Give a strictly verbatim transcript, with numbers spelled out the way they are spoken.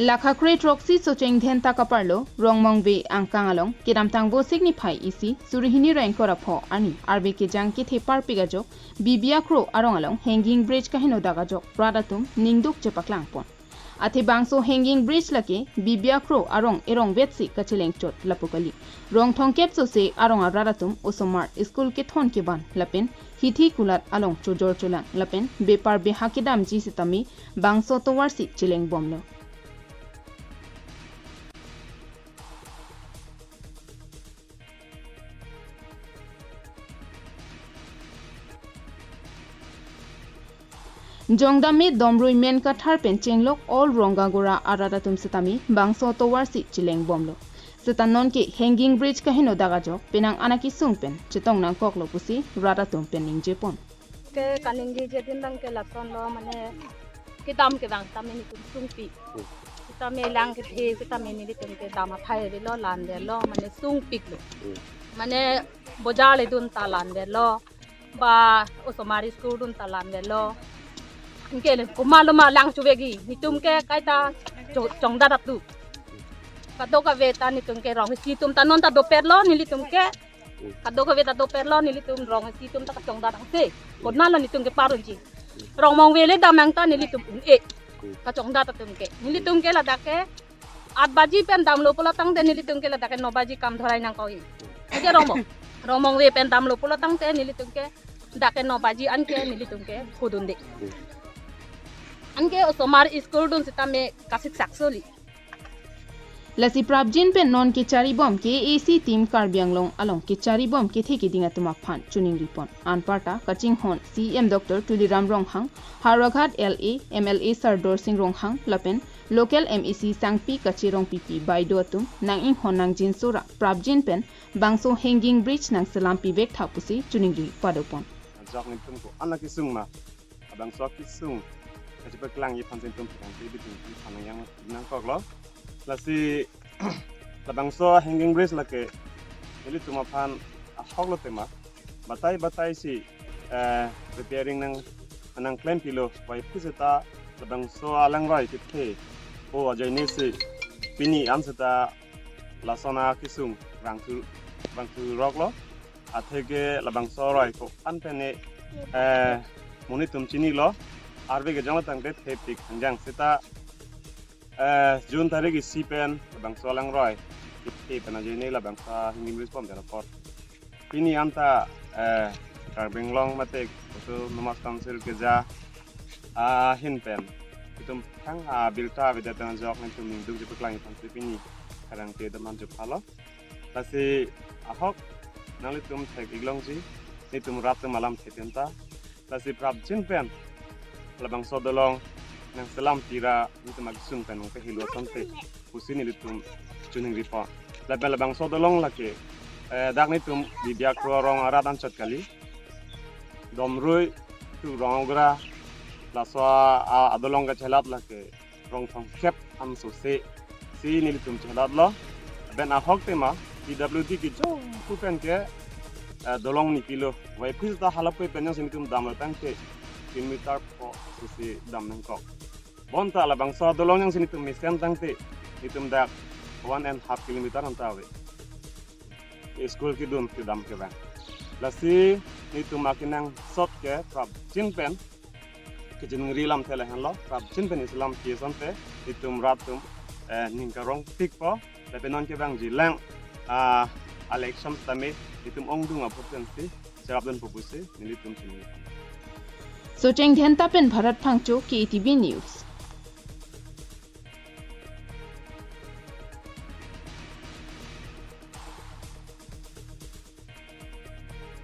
Lakha kre throksi Socheng Dhenta kaparlo Rongmongve angkang along kedamtang Vosik niphai isi suri hini ra ingkoi ra pho arni arve kejang kethe parpik ajok Bibia Kro arong along hanging bridge kaheno dak ajok rat atum ningduk chepaklangpon. Athe bangso hanging bridge lake Bibia Kro arong erong vetsi kacheleng chot lapu kali. Rong thomkep sose arong arat atum osomar school kethon kevan lapen hithi kulat along chojor cholang lapen bepar beha kedamji sitame bangso tovarsi cheleng bomlo. Jongdam me Domrui men kathar pen chenglok all Rongagora arat atum sitame bangso tovarsi cheleng bomlo. Seta nonke hanging bridge kaheno dak ajok penang ana kesung pen chetong nangkoklo pusi rat atum pen ningjepon. Ke kaningjeji adim abang ke lasonlo, mane kedam kevang tame netum sungpik. Hmm. Sitame lang kethe sitame nelitum ke dam aphai avelo, la-an avelo, mane sungpiklo. Hmm. Mane bojar ledun ta la-an avelo, ba osomar school dun ta la-an avelo. Anke le komatlo ma lang chuvekji, netum ke kaita cho-, chongdat atu. Kadokave ta netum ke rong isi atum ta non ta dopetlo nelitum ke. Kadokave ta dopetlo nelitum rong isi atum ta kachongdat angse. Konatlo netum ke parunji. Rongmongve le dam ang ta nelitum un-e. Kachongdat atum ke. Nelitum ke ladak ke aat baji pen damlo pulo tangte nelitum ke ladak ke no baji kam dhorai nangkok-i. Anke Rongmong. Rongmongve pen damlo pulo tangte nelitum ke dak ke no baji anke nelitum ke phodunde. Anke osomar school dun sitame kasiksak soli. Lasi prapjin pen non kecharibom K A A C team Karbi Anglong along kecharibom kethe keding atum aphan choningripon. Anparta kachinghon C E M Doctor Tuliram Ronghang, Howraghat L A, M L A Sardar Singh Ronghang, lapen local M A C Sangpi Kache Rongpipi Baideo atum nang-inghon nangjinso ra prapjin pen bangso hanging bridge nangselam pivek tha pusi choningri padopon. Ajok netum ko-an akesung ma, labangso akesung kachepaklangji aphan si netum pherangke bitung phan nang yang nangkoklo. Lasi labangso hanging bridge lake nelitum aphan ahoklo tema batai batai si, eh, repairing nang nangklempilo, puvoiphit seta labangso alangroi kethe o ajoine si pini an seta lason akesung rangthu rangthuroklo. Atheke labangso roi ko-an pen ne, eh, monit atum chinilo, arve kejang lo tangte thepik hangjang seta, eh, June tarik isi pen labangso alangroi kethe pen ajoine labangso hanging bridge bom jan apot. Pini anta, eh, Karbi Anglong mate Autonomous Council keja ahin pen itum thang abirta avedet pen ajok netum ningduk chepaklangji aphan si pini pherangke doman chepalo. Lasi ahok nanglitum thek-ik longji, netum rat atum alam theten ta. Lasi prapjin pen labangso dolong nangselam pira netum akesung pen nangpehelo asonte pusi nelitum choningripon. Lapen labangso dolong lake, eh, dak netum Bibia Kro arong arat anchot kali. Domrui tu Rongagora laso a, a, adolong kachelat lake rong thomkep an sose si nelitum chelatlo. Lapen ahok tema P W D kecho pu pen ke, eh, dolong nipilo. Puvoiphit ta halapui pen jongsi netum damlo tangte kilometer pho sose dam nangkok. Bonta labangso dolong jongsi netum mesen tangte netum dak one and half kilometer anta ave. School kedun kedam kevang. Lasi netum akenangsot ke prapjin pen kachiningri alamthe lahenlo, prapjin pen iselam pi asonte netum rat atum, eh, ning karongpikpo, lapen non kevangji lang, ah, election tame netum ongdung apot pensi cherapdunpo pusi nelitum chiningri. Socheng Dhenta pen Bharat Phangcho, K A T V News.